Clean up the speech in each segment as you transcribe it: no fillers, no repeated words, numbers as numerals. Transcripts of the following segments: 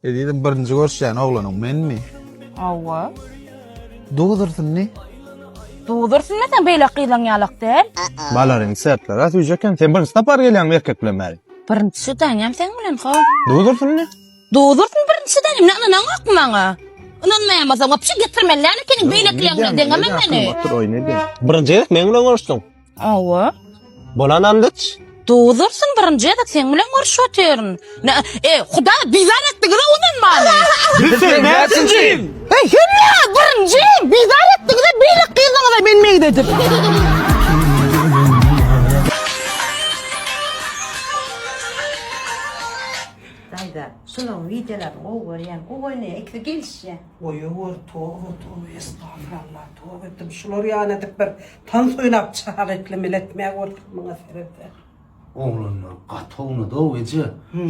Ezizim birinji görüşýän oglanyň menmi? Hawa. Duzursun ni? Duzursun sen beýle gyzlaň ýalak däl. Balaryň sertler ha süýji eken. Sen birinji sapar gelýäňmi erkek bilen bäri? Birinji südänýam seň bilen ho. Duzursun ni? Duzursun birinji südänýam. Ne ynanaňokmy maňa? Ynanmaýan bolsaň, wapşe getirmeli däl ekeniň beýlekileň bilen deňeme meni. Otur oýun edýän. Birinji gezek meň bilen görüşdiň. Hawa. Bolan andyç. Duzursun birinji gezek seň bilen görüşüp otyryn. Ne, e, Huda bizar etdiňiz ondan many. Biz sen näçinji? E, hemme birinji bizar etdiňiz beýle gyzyňyza men meňzedip. Daýza, şularyň wideolaryny gowy görýän, gowy oýnaýar, ikisi gelişýär. Oýa gör, toba, toba, estagfurallah, toba etdim. Şular ýaly edip bir tans oýnap çaga eklemeli etmäge bolsun muňa seretse. Oglanlar gaty ownady-ow eje.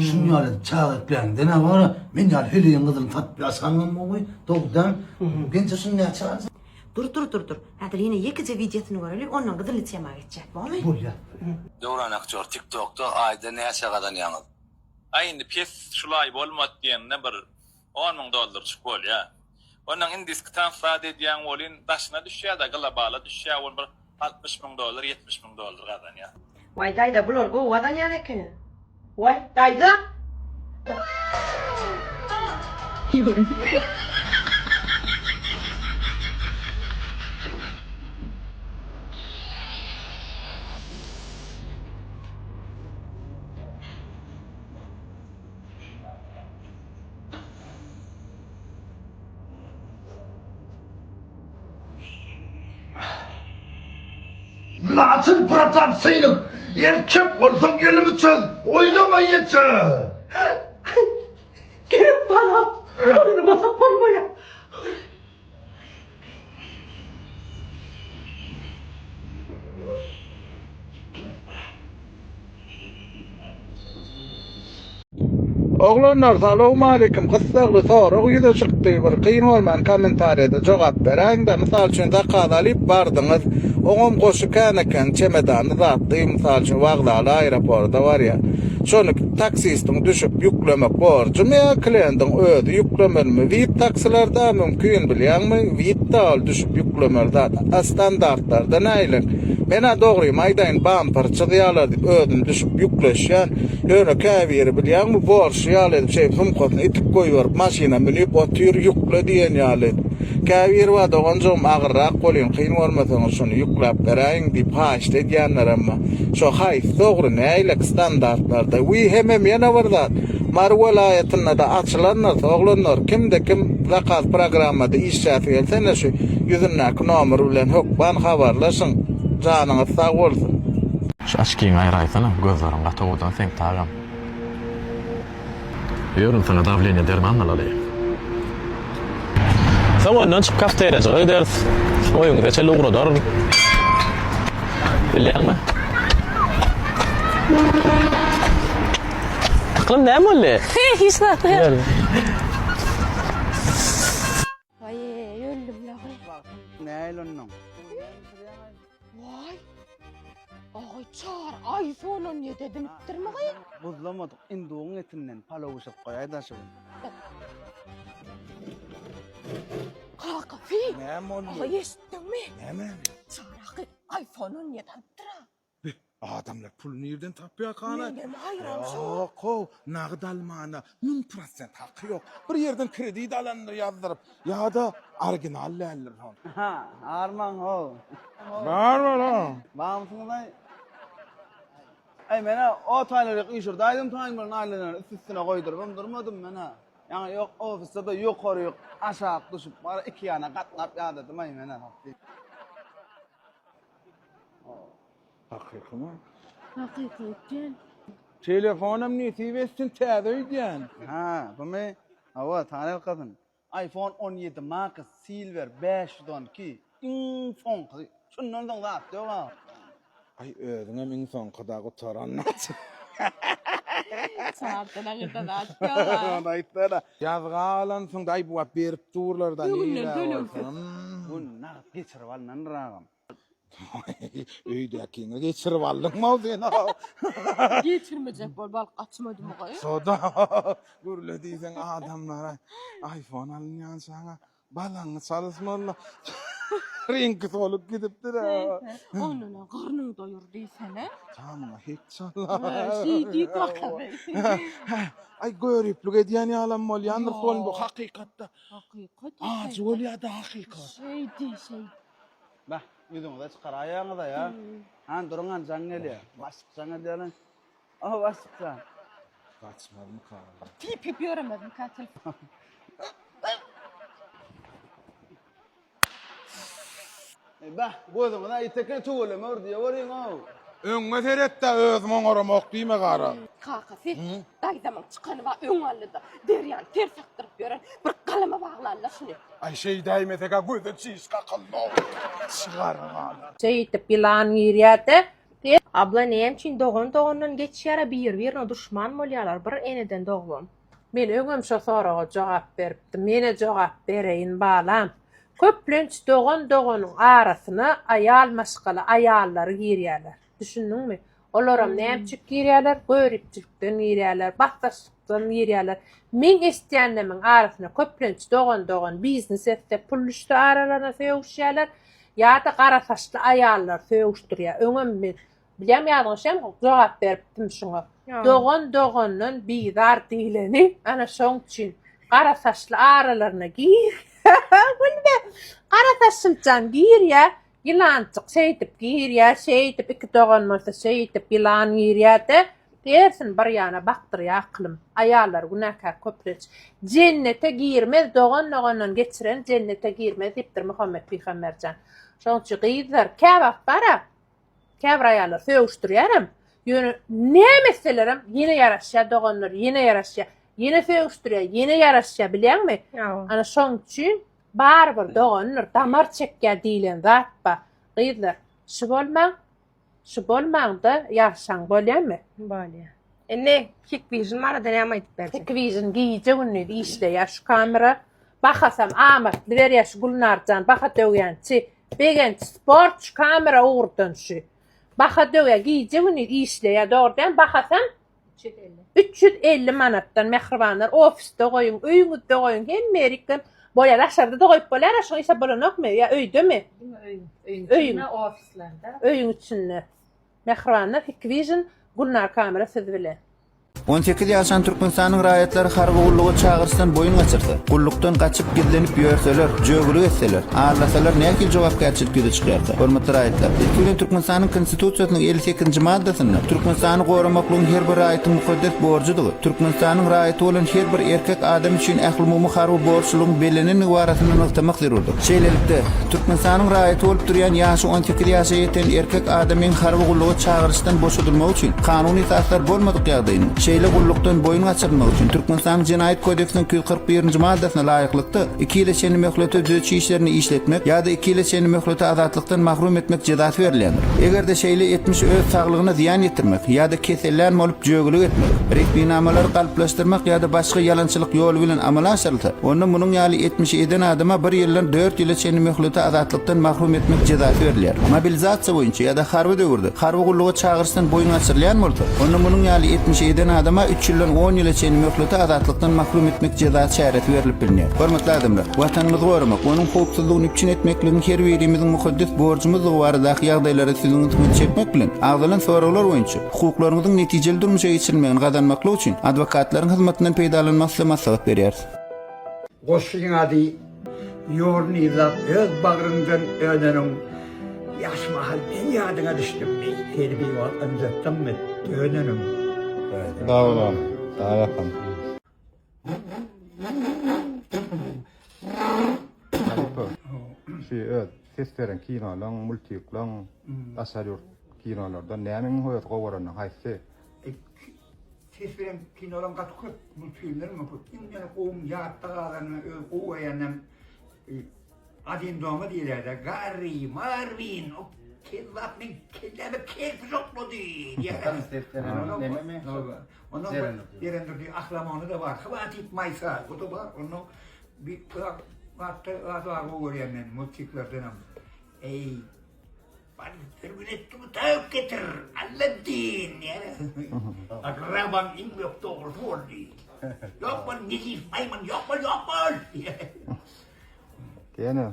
Şuny ýaly edip çaga ekläňden-ä bar-a, men ýaly heleýiň gyzyny satyp ýaşanyňam gowy, dogrudan. Genje şuny näçe aljak? Dur, dur, dur, dur. Häzir ýene ýekeje wideosyny göreli, ondan gyzylly tema geçjek, bormy? Bolýa. Döwran aktýor tiktokda aýda näçe gazanýaňyz? Aý indi pes şulaý bolmady diýende bir On müň dollarjyk bolýa. Ondan indiski tans zat edýäň welin daşyna düşýä-de globala düşýä ol bir 60 müň dollar 70 müň dollar gazanýa. Waý daýza bular gowy gazanýan ekeni. Waý daýza. Laçyn bratan synyk erkek bolsaň elimi çöz oýnama ýeçe. Gerek balam, oýnamasak bolmaýar. Oglanlar salowmalikim gyssagly sorag ýüze çykdy bir kyn bolman kommentariýada jogap beräýiňdä mysal üçin zakaz alyp bardyňyz oňam goşy kän eken çemedany zatly mysal üçin wagzala aeroporda barýa şony taksistiň düşüp ýüklemek borjumy ýa kliendiň özi ýüklemelimi vip taksilarda mümkin bilýäňmi vipda ol düşüp ýüklemeli zat a standartlarda näýlek menä dogrymy aýdaýyn bamper çyzýalar diýip özüm düşüp ýükleşýän Ýöne käbiri bilýäňmi borşy ýaly edip şeýdip sumkasyny itip goýberip maşyna münüp otyr ýükle diýen ýaly edip. Käbiri bar doganjygym agyrrak bolýyn kyn görmeseňiz şuny ýükläp beräýiň diýip haýyşt edýänlerem bar. Şo haýsy dogry näýlek standartlarda. Wiý hemem ýene bir zat Mary welaýatyndada açylandyr oglanlar kimde kim zakaz programmada işläsi gelse ine şu ýüzündäki nomer bilen hökman habarlaşyň janyňyz sag bolsun. Şu açkiňi aýraýsana, gözleriň gaty owadan seň tagam. Ýörün saňa dawleniýa derman alaly. Soň ondan çykyp kafeteriýajyga gideris. Oýuňyza çenli ugradaryn. Bilýäňmi? Aklym näme boldy? Hiç zat. Waý, öldüm la. Näil onnoň? Waý. Aý, çar aý solan ýet edinipdirmi gyz? Buzlamadyk indugyň etinden palaw bişirip goýaý daşy gün. Kakasy. Näme boldy? Aý, eşitdiňmi? Näme? Çar aky iPhone 17 alypdyr-a. Be, adamlar pul nirden tapýarkana? Menem haýran şo. Ýok-ow, nagt almana 1000% haky ýok. Bir ýerden kredit alandyr ýazdyryp, ýa-da original däldir hon. Ha, armaň how. Bar bala. Barmysyňyz-aý? Aý, men-ä o taýlary üýşürdi aýdym taýyn bilen aýlanar üst-üstüne goýdurybam durmadym men-ä. Ýaňy ýok ofisde-de ýokaryk, aşak düşüp, bar iki ýana gatnap ýadadym-aý men-ä. Hakykymy? Hakyky ötýän. Telefonam nesip etsin täze öýdýän. Ha, bumy? Hawa, tarelkasyn. iPhone 17 Max Silver 512 iň soňky. Şundan soň zat ýok ha. Aý özüňem iň soňkyda gutaran. Çardan aňyrda zat ýok ha. Ony aýtsana. Ýazga alansyň da aý bu wagt berip durlar da Göwünden nirä tölegsiz. bolsun. Bu nagt geçirip alnandyr agam. Öýdäkiňi geçirip aldyňmy sen? Geçirmejek bol balyk açmadymy gaý? Soda gürle diýseň adamlara iPhone alynýançaňa balaňy çalyşmaly. Reňki solup gidipdir. Ondan garnyň doýur diýsene. Tamyňa hek çala. Şeý diýip bakaly. Aý göriplik edýän ýalam bolýandyr hol bu hakykatda. Hakykat. Ajy bolýar-da hakykat. Şeý diý, şeý. Bah, ýüzüňize çykaraýaňyz-a ýa. Han, duruň han, jaň gelýär. Başlyk jaň edýär. O, başlyk jan. Gaçmazmyka? Tipip ýöremezmikä telefon? Bah, gözüňize ýetekini tüweleme bir diýeweriň-ow. Öňüňe seret-dä, özüm oňaramok diýme gara. Kakasy, daýzamyň çykany bar öň aldy-da, derýany ters akdyryp ýören bir galama baglanla şuny. Aý şeýdäýmesek-ä göze çiş kakyldy-ow. Çygaryň ala. Şeýdip ýylan girýär-de. Abla näme üçin dogan dogandan geçýär bir birine duşman bolýarlar bir eneden dogubam. Men öňem şo soraga jogap beripdim, ýene jogap bereýin balam. Köplenç dogan doganyň arasyna aýal maşgala aýallary girýärler. Düşündiňmi? Olaram näme üçin girýärler? Göripçilikden girýärler, basdaşlykdan girýärler. Meň eşidýänlemiň arasyna köplenç dogan dogan biznes etse, pul düşse aralaryna sögüşýärler ýa-da gara saçly aýallar sögüşdirýär. Öňem men Bilýän ýalňyşam jogap beripdim şuňa. Dogan dogandan bizar diýleni ana şoň üçin. Gara saçly aralaryna gir. Gülme. Gara saçljan girýä. Ýylanjyk şeýdip girýä, şeýdip iki dogan bolsa şeýdip ýylan girýä-de, hersini bir ýana bakdyrýa aklym. Aýallar günäkär köplenç. Jennete girmez dogan dogandan geçiren jennete girmez diýipdir Muhammet pygamberjan. Şoň üçin gyzlar käwagt bara Käbir aýallar sögüşdirýärem. Ýöne näme etselerem ýene ýaraşýar doganlar, ýene ýaraşýar. Ýene sögüşdirýär, ýene ýaraşýar bilýäňmi? Ana şoň üçin barybir dogandyr, damar çekýär diýlen zat bar. Gyzlar, şu bolmaň, şu bolmaňda ýaşaň bolýamy? Bolýar. Indi Hikvision barada näme aýdyp berjek? Hikvision gije-gündiz işleýär şu kamera. Bahasam amatly berýär şu Gülnarjan baha döwýänçi. Begenç sport şu kamera ugurdan şu. Baha döwýär gije-gündiz işleýär dogry däl bahasam 350 manatdan mähribanlar ofisde goýuň öýüňizde goýuň hemme ýerikden bolýar daşarda-da goýup bolýar şuň işe bolanokmy ýa öýdemi? Diňe öýüň öýüň içinde ofislerde. Öýüň içinde. Mähribanlar Hikvision Gülnar kamera siz bilen. 18 ýaşan Türkmenistanyň raýatlary harby gulluga çagyryşdan boýun gaçyrsa, gullukdan gaçyp gizlenip ýörseler, jögülik etseler, aldasalar nähili jogapkärçilik ýüze çykýarka? Hormatly raýatlar, ilki bilen Türkmenistanyň Konstitusiýasynyň 58-nji maddasynda Türkmenistany goramaklygyň her bir raýatyň mukaddes borjudygy, Türkmenistanyň raýaty bolan her bir erkek adam üçin ählumumy harby borçlulygyň bellenendigi barasynda nygtamak zerurdyr. Şeýlelikde, Türkmenistanyň raýaty bolup durýan ýaşy 18 ýaşa ýeten erkek adamyň harby gulluga çagyryşdan boşadylmagy üçin kanuny esaslar bolmadyk ýagdaýynda, şeýle gullukdan boýun gaçyrylmagy üçin Türkmenistanyň Jenaýat kodeksiniň 241-nji maddasyna laýyklykda iki ýyla çenli möhlete düzediş işlerini işletmek ýa-da iki ýyla çenli möhlete azatlykdan mahrum etmek jezasy berilýändir. Eger-de şeýle etmiş öz saglygyna zyýan ýetirmek ýa-da kesellän bolup jögülik etmek, resminamalary galplaşdyrmak ýa-da başga ýalançylyk ýoly bilen amala aşyrylsa, onda munuň ýaly etmişi eden adama bir ýyldan dört ýyla çenli möhlete azatlykdan mahrum etmek jezasy berilýär. Mobilizasiýa boýunça ýa-da harby döwürde harby gulluga çagyryşdan boýun gaçyrylýan bolsa, onda munuň ýaly etmişi eden adama üç ýyldan on ýyla çenli möhlete azatlykdan mahrum etmek jeza çäresi berlip bilinýär. Hormatly adamlar! Watanymyzy goramak, onuň howpsuzlygyny üpjün etmekligiň her birimiziň mukaddes borjumyzdygy baradaky ýagdaýlara siziň ünsüňizi çekmek bilen, agzalan soraglar boýunça hukuklaryňyzyň netijeli durmuşa geçirilmegini gazanmaklyk üçin adwokatlaryň hyzmatyndan peýdalanmagy size maslahat berýäris. Goşgyň ady Ýoluny yzlap öz bagryňdan öneniň Ýaş mahal men ýadyňa düşdüm Seni biwagt ynjatdymmy dönenim. Sag bol agam. Sag ýatan. Halypa, şu öz ses beren kinolaň, multiklaň, daşary ýurt kinolardan näme iň öz gowy göreniň haýsy? Ses beren kinolaň gaty köp, multfilmleriň hem köp. Iň meni gowym ýatda galany öz gowy görýänim Odin doma diýilýärde Garri, Marwin, o kezzap meň kelläme kerpiç oklady diýýär. Ses beren nememi? Ondan Jeren Durdy Ahlamony-da bar. Hwatit Maýsa, o-da bar. Ondan bir zatda zat bar gowy görýän men multiklerdenem. Eý. Bar sürgün etdimi tawuk getir. Alladdin diýýär. Akrabaň iň ökde ogrusy boldy. Ýok bol nejis maýmyn ýok bol ýok bol. Diýene.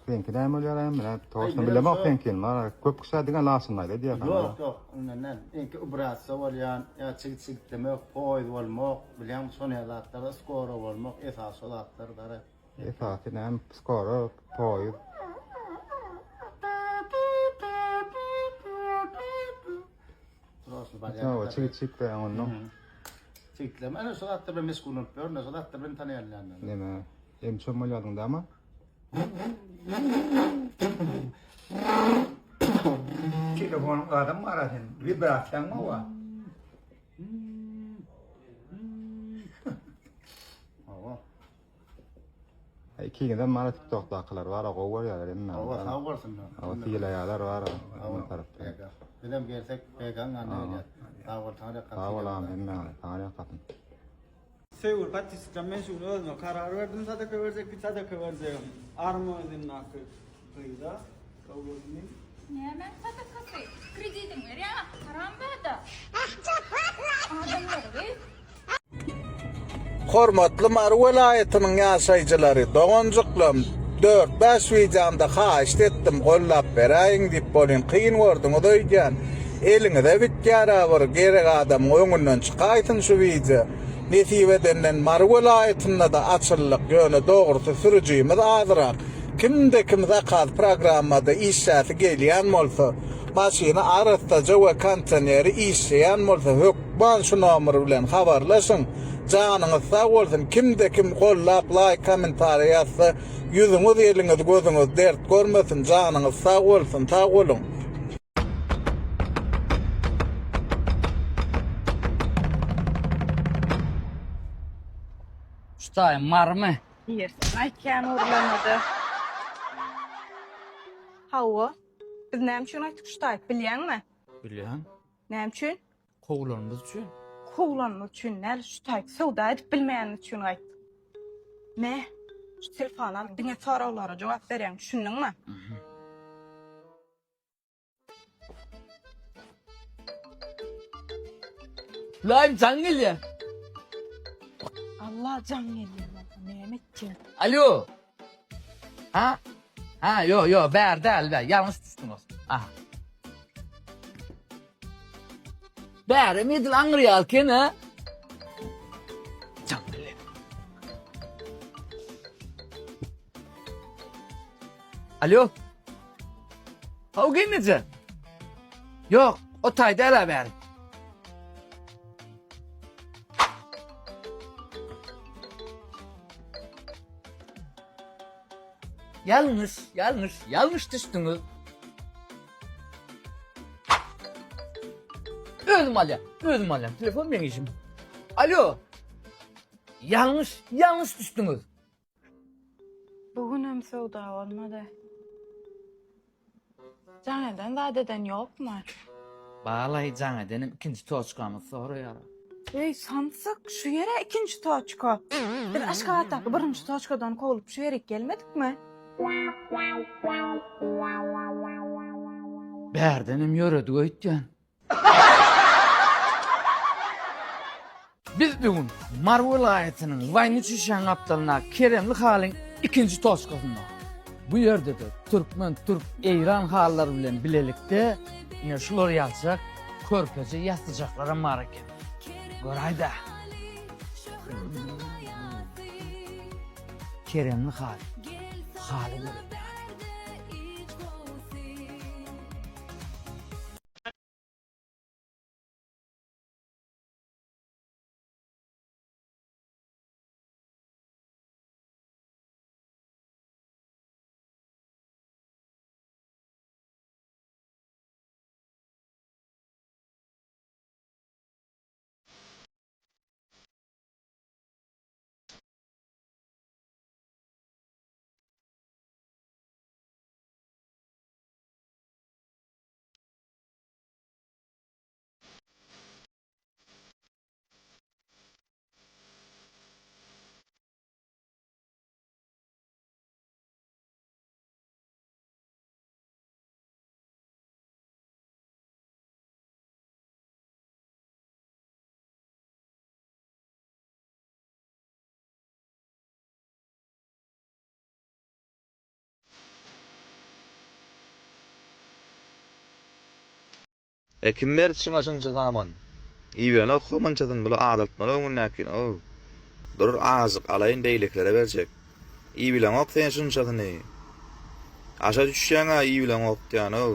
Seňki näme bolýar hem? Men toşna bilemok seňkini. Mara köp kişä diňe laşyn aýda diýýär. Ýok, ýok. Ondan däl. Meňki ubrassa bolýan, ýa çigit çigitlemek, poýuz bolmak, bilýäňmi, şon ýaly zatlar, skoro bolmak, esasy şo zatlar gara. Esasy näme skoro, poýuz. Hawa, çigit çigitleýäň onda. Çigitleme, ana şo zatlar bilen meşgullanyp ýörün, şo zatlar bilen tanaýan men. Neme, emçem bolýardyň dämi? Telefonyň adam bar sen, wibrasiýaň bar. Hawa. Ikiňizem mana tiktokdakylar bar gowy görýärler hemme. Hawa sag bolsunlar. Hawa sylaýarlar bar. Hawa. Bega. Bizem gelsek Begaň ýanyna gelýäs. Sag bol taňry ýalkasyn. Sag bol agam hemmäňize taňry ýalkasyn. Söýgüli podpisçiklerim men şu gün özüme karar berdim sadaka berjek bir sadaka berjegim Armazyndaky gyza sag bolsun. Nämäň sadakasy? Kredidiňi berýäň haramzada. Adamlary gyz. Hormatly Mary welaýatynyň ýaşaýjylary, doganjyklam, dört-bäş wideomda haýyşt etdim, gollap beräýiň diýip bolýan, kyn gördüňiz öýdýän. Eliňize bitýär-ä bir, gerek adamyň öňünden çykaýsyn şu wideo. Nesip edenden Mary welaýatynda-da açyldyk, ýöne dogrusy sürüjimiz azrak. Kimde-kim zakaz programmada işläsi gelýän bolsa, maşyny arassaja we kondisioneri işleýän bolsa hökman şu nomer bilen habarlaşyň. Janyňyz sag bolsun kimde kim gollap laýk kommentariýa ýazsa ýüzüňiz eliňiz gözüňiz dert görmesin janyňyz sag bolsun sag boluň. Şu taý marymy? Ýersiň aýtýan urlanada. Hawa. Biz näme üçin aýtdyk şu taýyp bilýäňmi? Bilýän. Näme üçin? Kowlanymyz üçin. Kowlanymyz üçin däl, şu taýyp söwda edip bilmeýänimiz üçin gaýtdyk. Me, şu telefony al, diňe soraglara jogap berýäň, düşündiňmi? Laým jaň gelýär. Allah jaň gelýär. Näme etjek? Alo. Ha? Ha, ýo, ýo, bär däl, bär. Ýalňyş düşdüňiz. Aha. Bärem edil aňry ýaly ha? Jaň gelýär. Alo. Haw gelneje. Ýok, o taý däl-ä bäri. Ýalňyş, ýalňyş, ýalňyş düşdüňiz. Özüm alýan, özüm alýan. Telefon meň işim. Alo. Ýalňyş, ýalňyş düşdüňiz. Bu günem söwda bolmady. Jaň eden zat eden ýokmy? Balaý jaň edenem ikinji toçkamyzy soraýar. Eý, samsyk, şu ýere ikinji toçka. Biz Aşgabatdaky birinji toçkadan kowlup şu ýerik gelmedikmi? Bärdenem ýöredik öýtýän. Biz bu gün Mary welaýatynyň Waýnyç şäheriň gapdalyndaky Keremli halyň ikinji toçkasynda. Bu ýerde-de türkmen, türk, eýran halylary bilen bilelikde ine şular ýaljak körpeje ýassyjaklaram bar eken. Göräý-dä. Keremli haly. Haly gören ýaly. E kim berdi şuňa şunça saman? Iýibilenok ho munçasyny buly azaltmaly öňündäkini ow. Dur azajyk alaýyn beýlekilere berjek. Iýibileňok sen şunçasyny. Aşa düşýäň-ä iýibileňok diýýän ow.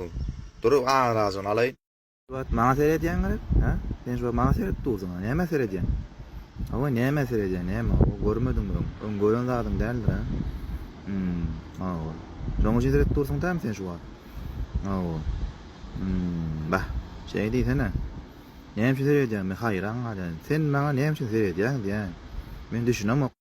Dur azajygyny alaýyn. Şu wagt maňa seredýäň gerek? Hä? Sen şu wagt maňa seredip dursuň-a. Nämä seredýäň? Hawa, nämä seredýäň, näme? Hawa, görmediňmi öň? Öň gören zadyň däldir-ä? Hum, hawa. Şonuň üçin seredip dursuň dälmi sen şu wagt? Hawa. Hum, bah, şeý diýsene. Näme üçin seredýäň? Men haýran galýan. Sen maňa näme üçin seredýäň diýýän. Men düşünemok.